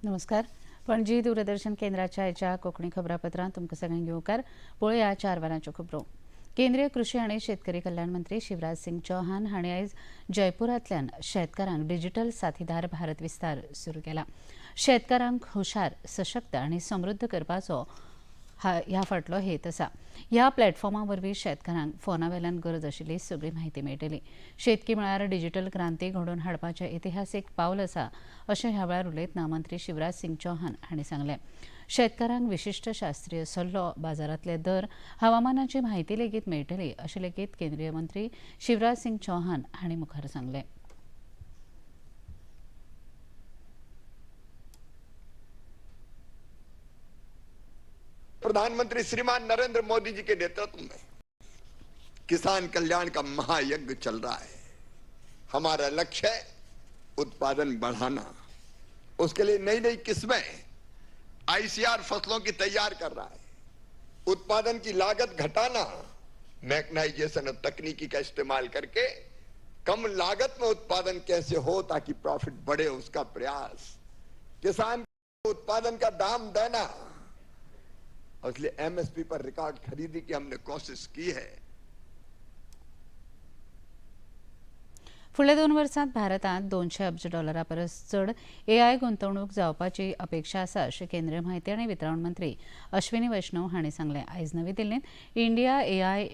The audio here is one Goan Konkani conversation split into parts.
नमस्कार. पणजी दूरदर्शन केंद्राच्या आयच्या कोंकणी खबरापत्रांत तुमकां सगळ्यांक येवकार. पळोवया 4 वरांच्यो खबरो. केंद्रीय कृशी आनी शेतकरी कल्याण मंत्री शिवराज सिंग चौहान हांणी आयज जयपुरांतल्यान शेतकारांक डिजिटल साथीदार भारत विस्तार सुरू केला. शेतकारांक हुशार, सशक्त आनी समृद्ध करपाचो ह्या फाटलो हेत आसा. ह्या प्लॅटफॉर्मा वरवीं शेतकारांक फोना वेल्यान गरज आशिल्ली सगळी म्हायती मेळटली. शेतकी मळार डिजिटल क्रांती घडोवन हाडपाचें इतिहासीक पावल आसा अशें ह्या वेळार उलयतना मंत्री शिवराज सिंग चौहान हांणी सांगलें. शेतकारांक विशिश्ट शास्त्रीय सल्लो, बाजारांतले दर, हवामानाची म्हायती लेगीत मेळटली अशें लेगीत केंद्रीय मंत्री शिवराज सिंग चौहान हांणी मुखार सांगलें. प्रधानमंत्री श्रीमान नरेंद्र मोदी जी के नेतृत्व में किसान कल्याण का महायज्ञ चल रहा है. हमारा लक्ष्य है उत्पादन बढ़ाना. उसके लिए नई नई किस्में आईसीआर फसलों की तैयार कर रहा है. उत्पादन की लागत घटाना, मैकेनाइजेशन और तकनीकी का इस्तेमाल करके कम लागत में उत्पादन कैसे हो ताकि प्रॉफिट बढ़े, उसका प्रयास. किसान को उत्पादन का दाम देना, और इसलिए एमएसपी पर रिकॉर्ड खरीदी की हमने कोशिश की है. फुडल्या 2 वर्सांत भारतांत 200 अब्ज डॉलरा परस चड एआय गुंतवणूक जावपाची अपेक्षा आसा अशें केंद्रीय म्हायती आनी वितरावण मंत्री अश्विनी वैष्णव हांणी सांगलें. आयज नवी दिल्लींत इंडिया एआय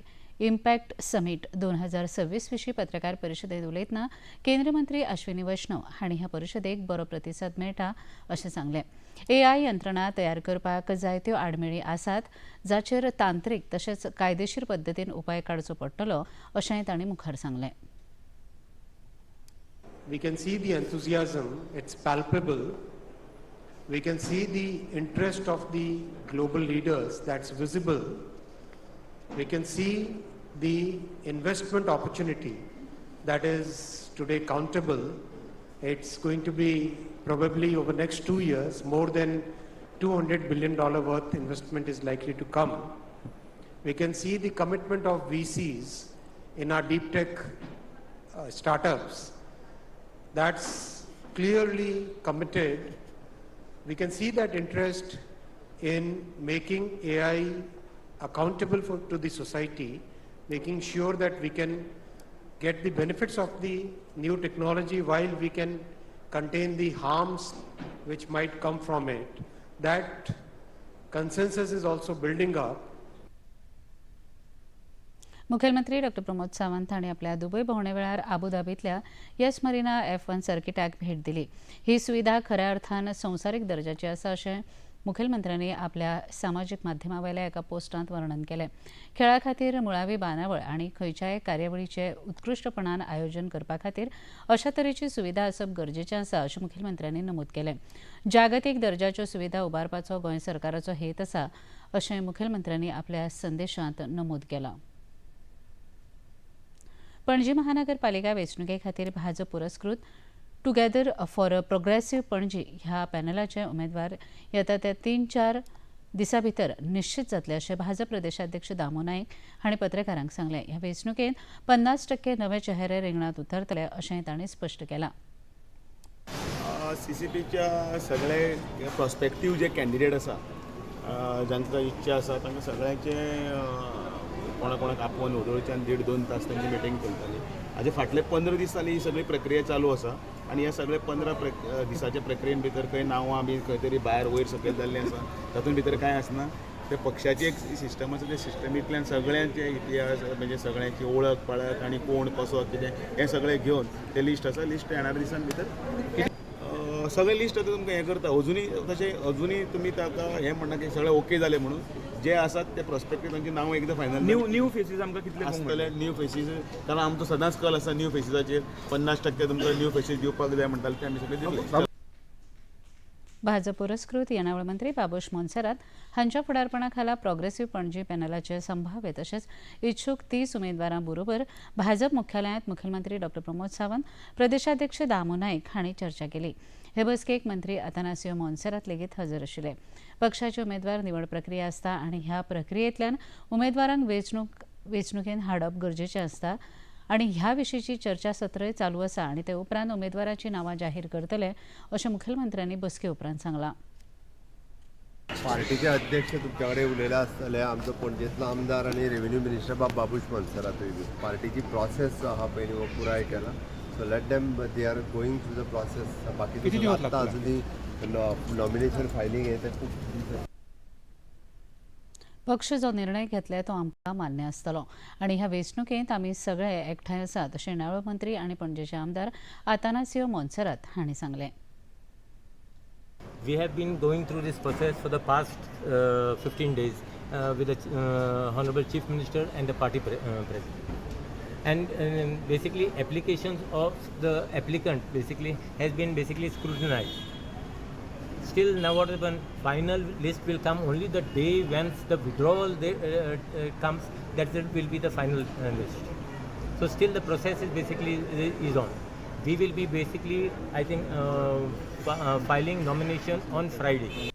इम्पॅक्ट समीट 2026 विशीं पत्रकार परिशदेंत उलयतना केंद्रीय मंत्री अश्विनी वैष्णव हांणी ह्या परिशदेक बरो प्रतिसाद मेळटा अशें सांगलें. एआय यंत्रणा तयार करपाक जायत्यो आडमेळी आसात जाचेर तांत्रीक तशेंच कायदेशीर पद्दतीन उपाय काडचो पडटलो अशेंय तांणी मुखार सांगलें. We can see the enthusiasm, it's palpable. We can see the interest of the global leaders, that's visible. We can see the investment opportunity that is today countable. It's going to be probably over next 2 years, more than $200 billion worth investment is likely to come. We can see the commitment of VCs in our deep tech startups. That's clearly committed. We can see that interest in making AI accountable to the society, making sure that we can get the benefits of the new technology while we can contain the harms which might come from it. That consensus is also building up. मुखेलमंत्री डॉ प्रमोद सावंत हांणी आपल्या दुबय भोंवणे वेळार आबुधाबींतल्या येस मरिना F1 सर्किटाक भेट दिली. ही सुविधा खऱ्या अर्थान संवसारीक दर्जाची आसा अशें मुखेलमंत्र्यांनी आपल्या सामाजीक माध्यमा वयल्या एका पोस्टांत वर्णन केलें. खेळा खातीर मुळावी बांदावळ आनी खंयच्याय कार्यावळीचें उत्कृश्टपणान आयोजन करपा खातीर अशा तरेची सुविधा आसप गरजेचें आसा अशें मुखेलमंत्र्यांनी नमूद केलें. जागतीक दर्जाच्यो सुविधा उबारपाचो गोंय सरकाराचो हेत आसा अशें मुखेलमंत्र्यांनी आपल्या संदेशांत नमूद केलां. पणजी महानगरपालिका वेंचणुके खातीर भाजप पुरस्कृत together for a progressive Panaji ह्या पॅनलाचे उमेदवार येता त्या 3-4 दिसां भितर निश्चित जातले अशें भाजप प्रदेशाध्यक्ष दामू नायक हांणी पत्रकारांक सांगलें. ह्या वेंचणुकेंत 50% नवे चेहरे रिंगणांत उतरतले अशेंय तांणी स्पश्ट केलां. सीसीपीच्या सगळे प्रोस्पेक्टीव जे कॅन्डिडेट आसा, जांकां इच्छा आसा तांकां सगळ्यांचे कोणा कोणाक आपोवन व्हदोळच्यान 1.5-2 तास तांची मिटींग चलताली. हाजे फाटले 15 दीस जाली ही सगळी प्रक्रिया चालू आसा आनी ह्या सगळे 15 दिसाच्या प्रक्रियेन भितर खंय नांवां बी खंय तरी भायर वयर सकयल जाल्लीं आसा, तातूंत भितर कांय आसना. ते पक्षाची एक सिस्टम आसा, त्या सिस्टमींतल्यान सगळ्यांचे इतिहास म्हणजे सगळ्यांची ओळख पाळख आनी कोण कसो कितें हें सगळें घेवन तें लिस्ट आसा. लिस्ट येणाऱ्या दिसान भितर सगळें लिस्ट आतां तुमकां हें करता. अजुनूय तशें अजुनूय तुमी ताका हें म्हणना की सगळें ओके जालें म्हणून. जे आसात ते प्रोस्पेक्टीव तांची नांवां एकदां फायनल न्यू फेसीस आमकां कितले आसतले न्यू फेसीस, कारण आमचो सदांच कल आसा न्यू फेसीसाचेर. 50% तुमकां न्यू फेसीस दिवपाक जाय म्हणटाले, ते आमी सगळे दितले. भाजप पुरस्कृत येणावळ मंत्री बाबूश मोन्सेरात हांच्या फुडारपणा खाला प्रोग्रेसिव्ह पणजी पॅनलाचे संभाव्य तशेंच इच्छूक 30 उमेदवारां बरोबर भाजप मुख्यालयांत मुखेलमंत्री डॉ प्रमोद सावंत, प्रदेशाध्यक्ष दामू नायक हांणी चर्चा केली. हे बसकेक मंत्री आतानासियो मोन्सेरात लेगीत हजर आशिल्ले. पक्षाचे उमेदवार निवड प्रक्रिया आसता आनी ह्या प्रक्रियेंतल्यान उमेदवारांक वेंचणुकेंत हाडप गरजेचें आसता. आनी ह्या विशींची चर्चासत्रय चालू आसा आनी ते उपरांत उमेदवाराची नांवां जाहीर करतले अशें मुखेलमंत्र्यांनी बसके उपरांत सांगलां. पार्टीचे अध्यक्ष तुमच्या कडेन उलयला आसतले. आमचो पणजेंतलो आमदार आनी रेव्हेन्यू मिनिस्टर बाब बाबूश मोन्सेरातूय बी पार्टीची प्रोसेस जो आहा पयलीं हो पुराय केला. So let them, they are going through the process. बाकी आत्तां अजुनूय नॉमिनेशन फायलींग हें तें खूब दीस. पक्ष जो निर्णय घेतले तो आमकां मान्य आसतलो आनी ह्या वेंचणुकेंत आमी सगळे एकठांय आसात अशें येणावळ मंत्री आनी पणजेचे आमदार आतानासियो मोन्सेरात हांणी सांगलें. We have been going through this process for the past 15 days with the Honorable Chief Minister and the party president. And basically applications of the applicant basically has been basically scrutinized. Still now what happened, final list will come only the day once the withdrawal comes, that it will be the final list. So still the process is basically is on. We will be basically, I think, filing nomination on Friday.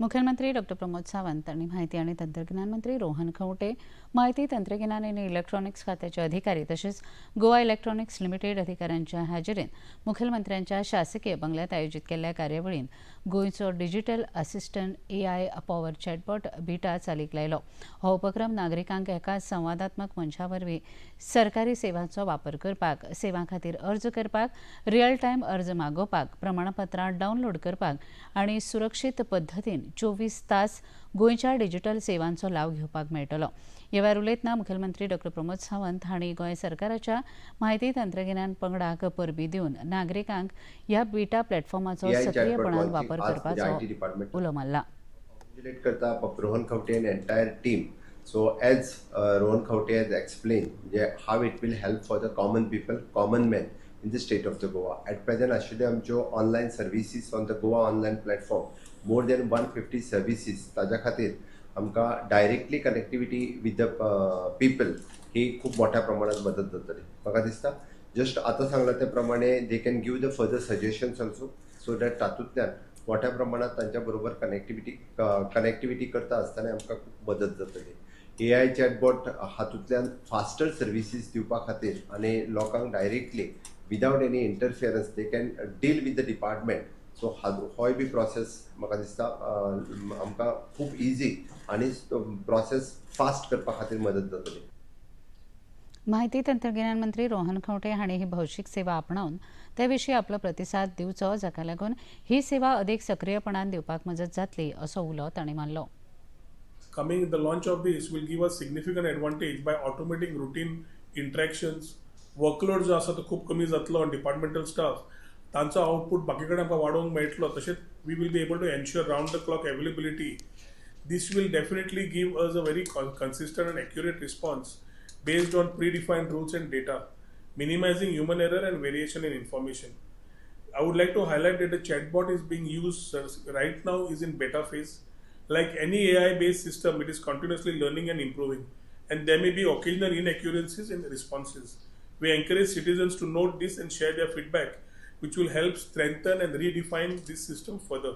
मुख्यमंत्री डॉक्टर प्रमोद सावंत आणि माहिती आणि तंत्रज्ञान मंत्री रोहन खंवटे, माहिती तंत्रज्ञान आणि इलेक्ट्रॉनिक्स खात्याचे अधिकारी तसेच गोवा इलेक्ट्रॉनिक्स लिमिटेड अधिकाऱ्यांच्या हाजेरीत मुखेलमंत्र्यांच्या शासकीय बंगल्यात आयोजित केल्ल्या कार्यावळींत गोंयचो digital assistant AI power chatbot Beta चालीक लायलो. हो उपक्रम नागरिकांक एका संवादात्मक मंचा वरवीं सरकारी सेवांचो वापर करपाक, सेवां खातीर अर्ज करपाक, रियल टायम अर्ज मागोवपाक, प्रमाणपत्रां डावनलोड करपाक आनी सुरक्षीत पद्दतीन 24 तास गोंयच्या डिजिटल सेवांचो लाव घेवपाक मेळटलो. ह्या वेळार उलयतना मुखेलमंत्री डॉक्टर प्रमोद सावंत हांणी गोंय सरकाराच्या माहिती तंत्रगिन्यान पंगडाक परबीं दिवन नागरिकांक ह्या बिटा प्लॅटफॉर्माचो AI सक्रीयपणान chatbot वापर launching आज म्हणजे करपाचो IT department उलो मारला. Congratulate करता Rohan Khaunte and entire team. So as Rohan Khaunte has explained म्हणजे how it will help for the common people, common man in the state of the Goa. At present आशिल्ल्यो आमच्यो online services on the Goa online platform, more than 150 services, ताज्या खातीर आमकां directly connectivity with the people ही खूब मोठ्या प्रमाणात मदत जातली म्हाका दिसता. जस्ट आतां सांगलां ते प्रमाणे they can give the further suggestions also, so that तातूंतल्यान मोठ्या प्रमाणात तांच्या बरोबर कनेक्टिविटी करता आसतना आमकां खूब मदत जातली. एआय चॅटबॉट हातूंतल्यान फास्टर सर्विसीस दिवपा खातीर आनी लोकांक directly without any interference they can deal with the department. So होय बी प्रोसेस म्हाका दिसता आमकां खूब इजी आनी प्रोसेस फास्ट करपा खातीर मदत जातली. माहिती तंत्रगिन्यान मंत्री रोहन खंवटे हांणी ही भौशीक सेवा आपणावन ते विशीं आपलो प्रतिसाद दिवचो, जाका लागून ही सेवा अदीक सक्रीयपणान दिवपाक मजत जातली असो उलो तांणी मारलो. Coming the launch of this will give us significant advantage by automating routine interactions. Workload जो आसा तो खूब कमी जातलो आनी डिपार्टमेंटल स्टाफ तांचो आउटपूट बाकी कडेन आमकां वाडोवंक मेळटलो. तशेंच we will be able to ensure round the clock availability. This will definitely give us a very consistent and accurate response based on predefined rules and data, minimizing human error and variation in information. I would like to highlight that the chatbot is being used right now is in beta phase. Like any AI based system, it is continuously learning and improving, and there may be occasional inaccuracies in responses. We encourage citizens to note this and share their feedback, which will help strengthen and redefine this system further.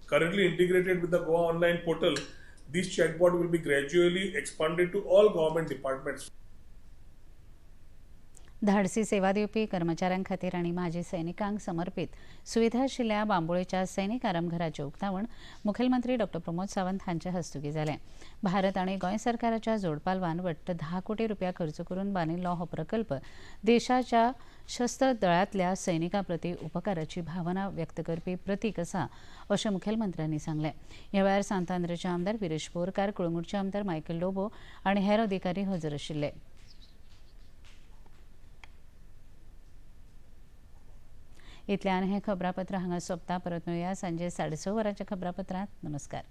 Currently integrated with the Goa Online portal, this chatbot will be gradually expanded to all government departments. धाडसी सेवा दिवपी कर्मचाऱ्यां खातीर आनी माजी सैनिकांक समर्पित सुविधा आशिल्ल्या बांबोळेच्या सैनिक आरामघराचें उक्तावण मुखेलमंत्री डॉक्टर प्रमोद सावंत हांचे हस्तुकीं जालें. भारत आनी गोंय सरकाराच्या जोडपालवान वट्ट 10 कोटी रुपया खर्च करून बांदिल्लो हो प्रकल्प देशाच्या शस्त्र दळांतल्या सैनिकां प्रती उपकाराची भावना व्यक्त करपी प्रतीक आसा अशें मुखेलमंत्र्यांनी सांगलें. ह्या वेळार सांतांद्रेचे आमदार विरेश बोरकार, कळंगूटचे आमदार मायकल लोबो आनी हेर अधिकारी हजर आशिल्ले. इतल्यान हें खबरापत्र हांगा सोंपता. परत मेळुया सांजे 6:30 वरांच्या खबरापत्रांत. नमस्कार.